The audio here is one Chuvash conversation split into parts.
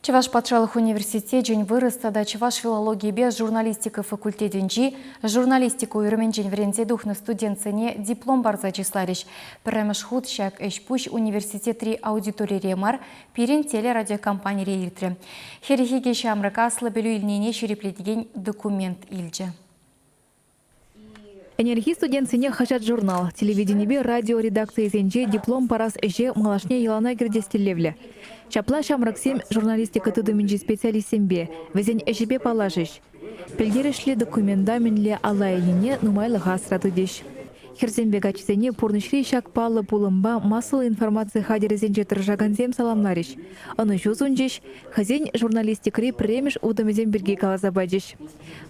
Чӑваш патшалӑх университечӗн вырӑс тата чӑваш филологийӗпе журналистика факультетӗнчи журналистика уйрӑмӗнчен вӗренсе тухнӑ студентсене диплом парса чысларӗҫ. Пӗрремӗш хут ҫак ӗҫ-пуҫ университетри аудиторире мар, пирӗн телерадиокомпанире иртрӗ. 42 ҫамрӑк аслӑ пӗлӳ илнине ҫирӗплетекен документ илчӗ. Ӗнерхи студентсене хаҫат-журнал, телевиденипе радио редакцийӗсенче диплом парас ӗҫе малашне йӑлана кӗртес тӗллевлӗ. Ҫапла ҫамрӑксем журналистика тытӑмӗнчи специалистсемпе, вӗсен ӗҫӗпе паллашӗҫ. Пӗлтерӗшлӗ документа мӗнле алла илнине нумайлӑха асра тытӗҫ. Хӗрсемпе каччӑсене пурнӑҫри ҫак паллӑ пулӑмпа массӑллӑ информаци хатӗрӗсенче тӑрӑшакансем саламларӗҫ, ӑнӑҫу сунчӗҫ, хӑйсен журналистикӑри пӗрремӗш утӑмӗсем пирки каласа пачӗҫ.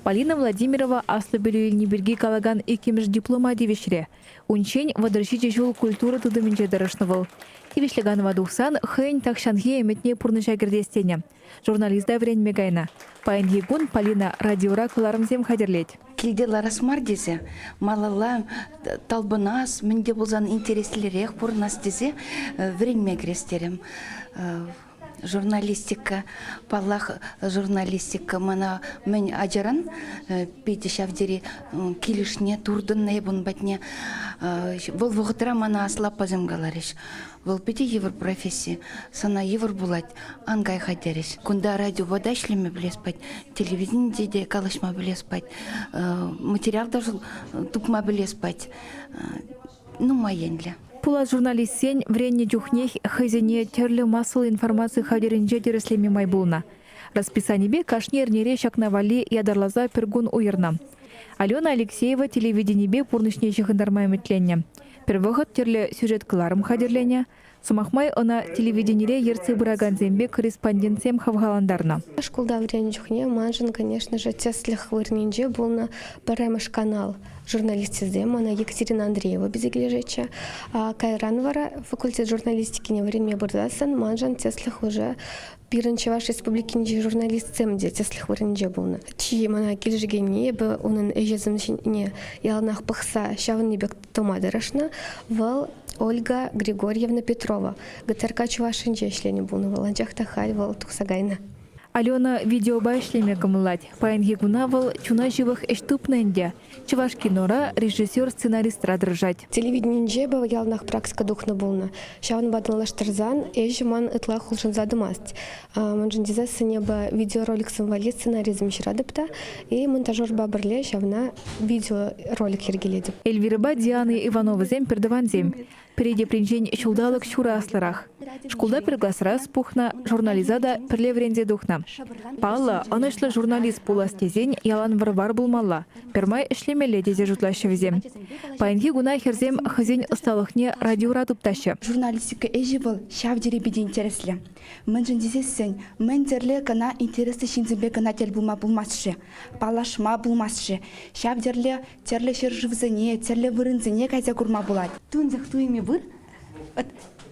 Полина Владимирова аслӑ пӗлӳ илни пирки калакан иккӗмӗш диплома тивӗҫрӗ. Унччен 37 ҫул культура тытӑмӗнче тӑрӑшнӑ вӑл. Тивӗҫлӗ канӑва тухсан хӑйӗн тахҫанхи ӗмӗтне пурнӑҫа кӗртес тенӗ. Журналиста вӗренме кайнӑ. Паянхи кун Полина радиора кӑларӑмсем хатӗрлет. Килте ларас мар тесе, малалла талпӑнас, мӗн те пулсан интереслӗрех пурӑнас тесе вӗренме кӗрес терӗм. Журналистика, паллах, журналистика мана мӗн ачаран питӗ ҫав тери килӗшнӗ, туртӑннӑ эп ун патне. Вӑл вӑхӑтра мана аслӑ аппасем каларӗҫ. Вӑл питӗ йывӑр професси, сана йывӑр пулать, ан кай-ха терӗҫ. Кунта радиопа та ӗҫлеме пӗлес пать, телевиденире те калаҫма пӗлес пать, материал та тупма пӗлес пать. Нумай енлӗ. Пулас журналистсен вӗреннӗ чухнех хӑйсене тӗрлӗ массӑллӑ информаци хатӗрӗнче тӗрӗслеме май пулнӑ. Расписанипе кашни эрнере ҫакна валли ятарласа пӗр кун уйӑрнӑ. Алена Алексеева телевиденипе пурнӑҫне ҫыхӑнтарма ӗмӗтленнӗ. Пӗр вӑхӑт тӗрлӗ сюжет кӑларӑм хатӗрленӗ. Сӑмах май, ӑна телевиденире ертсе пыракансемпе корреспондентсем хавхалантарнӑ. Шкулта вӗреннӗ чухне маншӑн, конечно же, тӗслӗх вырӑнӗнче пулнӑ пӗрремӗш канал журналисчӗсем мана Екатерина Андреева питӗ килӗшетчӗ. Кайран вара факультет журналистикине вӗренме пырсассӑн маншӑн тӗслӗх уже пирӗн Чӑваш Республикинчи журналистсем те тӗслӗх вырӑнӗнче пулнӑ. Чи мана килӗшекенни эпӗ унӑн ӗҫӗсем ҫине яланах пӑхса ҫавӑн пек тӑма тӑрӑшнӑ. Вӑл Ольга Григорьевна Петрова. ГТРК Чӑвашӗнче ӗҫленӗ пулнӑ вӑл, анчах та халь вӑл тухса кайнӑ. Алена видеопа ӗҫлеме кӑмӑллать. Паянхи куна вӑл чуна ҫывӑх ӗҫ тупнӑ ӗнтӗ. Чӑваш кинора режиссер-сценаристра тӑрӑшать. Телевиденинче вӑл яланах практика тухнӑ пулнӑ. Ҫавӑнпа танлаштарсан ӗҫ ман ытлах улшӑнса тӑмасть. Мӗншӗн тесессӗн эпӗ видеороликсем валли сценарисем ҫыратӑп та и монтажерпа пӗрле ҫавна видеоролик йӗркелетӗп. Эльвирӑпа Диана Ивановӑсем пӗртӑвансем. Пӗри тепринчен ҫулталӑк ҫурӑ аслӑрах. Шкулта пӗр класра ӑс пухнӑ, журналиста та пӗрле вӗренсе тухнӑ. Паллӑ, ӑнӑҫлӑ журналист пулас тесен ялан вӑр-вар пулмалла, пӗрмай ӗҫлемелле тесе шутлаҫҫӗ вӗсем. Паянхи куна хӗрсем хӑйсен ӑсталӑхне радиора туптаҫҫӗ. Журналистика ӗҫӗ вӑл ҫав тери питӗ интереслӗ. Мӗншӗн тесессӗн мӗн тӗрлӗ кӑна интереслӗ ҫынсемпе кӑна тӗл пулма пулмасть-ши, паллашма пулмасть-ши, ҫав тӗрлӗ тӗрлӗ ҫӗршывсене, тӗрлӗ вырӑнсене кайса курма пулать. Тунсӑх туйӑмӗ пур,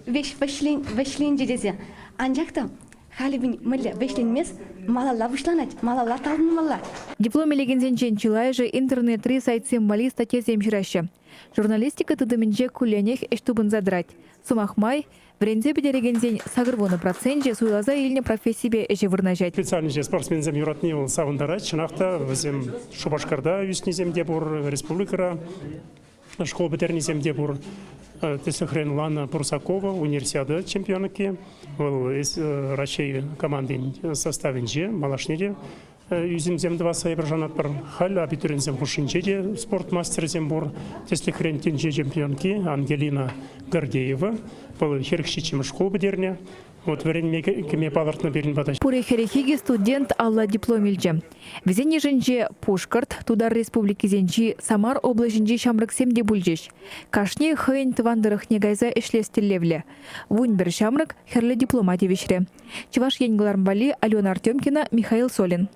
вӗҫленчӗ тесе. Анчах та халӗ мӗнле вӗҫленмест, малалла пуҫланать, малалла талпӑнмалла. Диплом илекенсенчен чылайӑшӗ интернетри сайтсем валли статьясем ҫыраҫҫӗ. Журналистика тытӑмӗнче кулленех ӗҫ тупӑнса тӑрать. Сӑмах май, вӗренсе пӗтерекенсен 80 проценчӗ суйласа илнӗ профессипе ӗҫе вырнаҫать. Специальноҫе спортсменсем юратни вӑл савӑнтарать. Чӑнах та, вӗсем Шупашкарта ӳснисем те пур, республикӑра школ пӗтернисем те пур. Тӗслӗхрен, Лана Прусакова универсиада чемпионки. Вӑл Раҫҫей командин составӗнче малашне те ӳсӗмсем тӑвасса эпир шанатпӑр. Халь абитуриентсем хушшинче те спорт мастерӗсем пур. Тӗслӗхрен, тӗнче чемпионки Ангелина Гордеева. Вӑл 47-мӗш шкул пӗтернӗ. Вот вӗренме кӗме палӑртнӑ пирӗн пата. Пурӗ 42 студент алла диплом илчӗ. Вӗсен йышӗнче Пушкӑрт, Тутар Республикисенчи, Самар облаҫӗнчи ҫамрӑксем те пулчӗҫ. Кашни хӑйӗн тӑван тӑрӑхне кайса ӗҫлес тӗллевлӗ. 11 ҫамрӑк хӗрлӗ диплома тивӗҫрӗ. Чӑваш Ен кӑларӑм валли Алена Артемкина, Михаил Солин.